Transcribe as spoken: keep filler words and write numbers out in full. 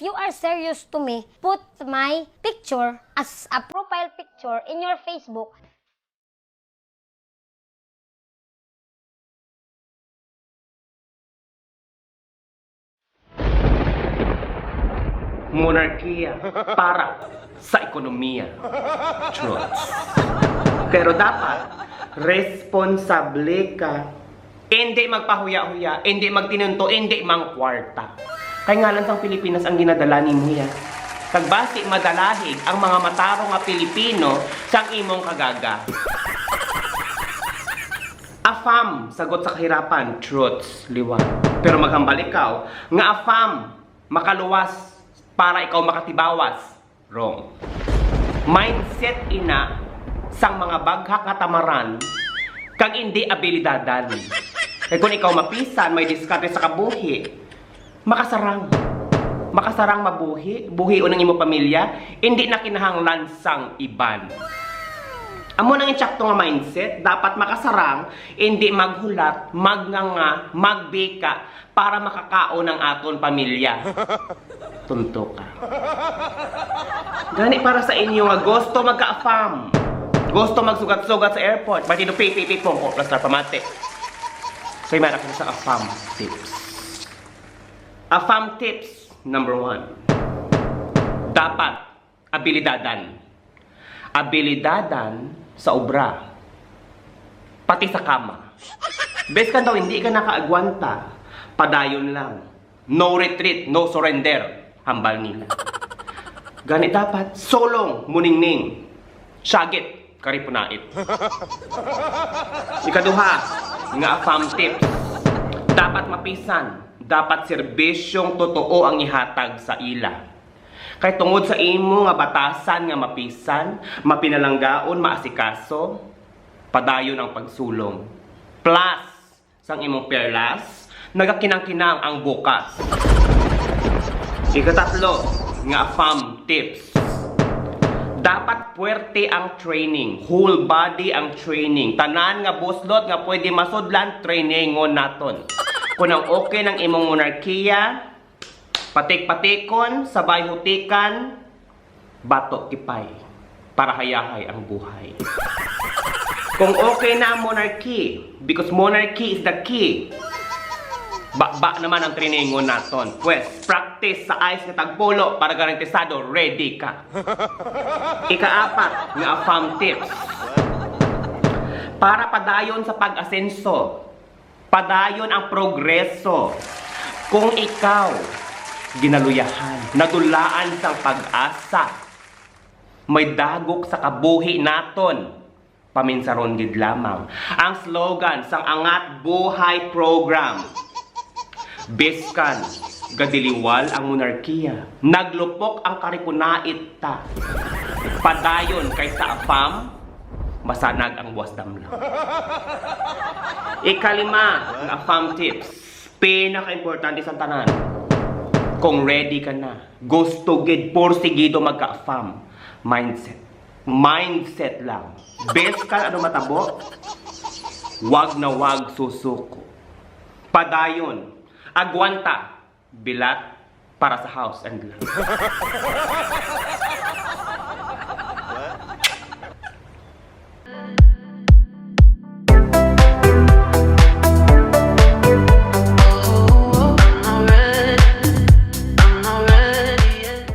you are serious to me, put my picture as a profile picture in your Facebook. Monarkiya para sa ekonomiya. Trots. Pero dapat, responsable ka. Hindi magpahuya-huya, hindi magtinunto, hindi mangkwarta. Kay ngalan sang Pilipinas ang ginadala nimo ya. Kag basi madalahig ang mga matarong nga Pilipino sang imong kagaga. Afam, sagot sa kahirapan, trots, liwat. Pero maghambal ikaw nga afam, makaluwas para ikaw makatibawas. Wrong. Mindset ina sang mga baghak nga tamaran kag indi abilidadan. Kay kung ikaw mapisan, may diskarte sa kabuhi, makasarang. Makasarang mabuhi, buhion ang imo pamilya, indi na kinahanglan sang iban. Amo nang insakto nga mindset, dapat makasarang, indi maghulat, magnganga, magbika, para makakaon ang aton pamilya. Tunto ka. Gani para sa inyo nga gusto magka-afam, gusto magsugat-sugat sa airport, partido pipi pongko plus pamati. Kay mara ko sa afam tips. Afam tips number one. Dapat abilidadan. Abilidadan sa obra. Pati sa kama. Beskan daw hindi ka nakaagwanta, padayon lang. No retreat, no surrender, hambal nila. Gani dapat, sulong, muningning, syagit, karipunait. Ikaduha, nga afam tips. Dapat mapisan, dapat serbisyong totoo ang ihatag sa ila. Kay tungod sa imo nga batasan nga mapisan, mapinalanggaon, maasikaso, padayon ang pagsulong. Plus, sang imong perlas, nagakinang-kinang ang bukas. Ikatatlo nga afam tips. Dapat puwerte ang training, whole body ang training. Tanan nga buslot nga pwede masudlan, trainingon naton. Kung ang okay ng imong monarkiya, patik-patikon, sabay hutikan, bato kipay, para hayahay ang buhay. Kung okay na ang monarchy, because monarchy is the key, baba naman ang trainingon naton. Pwes, practice sa ice nga tagpulo para garantisado ready ka. Ikaapat nga afam tips. Para padayon sa pag-asenso, padayon ang progreso. Kung ikaw ginaluyahan, nadulaan sang pag-asa, may dagok sa kabuhi naton, paminsaron gid lamang ang slogan sang Angat Buhay Program. Biskan gadiliwal ang monarkiya, naglupok ang karipunait ta. Padayon kay sa afam, masanag ang buwas damla. Ikalima nga afam tips, pinaka-importante sa tanan. Kung ready ka na, gusto gid, porsigido magka-afam, mindset. Mindset lang. Bes ka ano matabo, wag na wag susuko. Padayon, agwanta, bilat para sa house and land.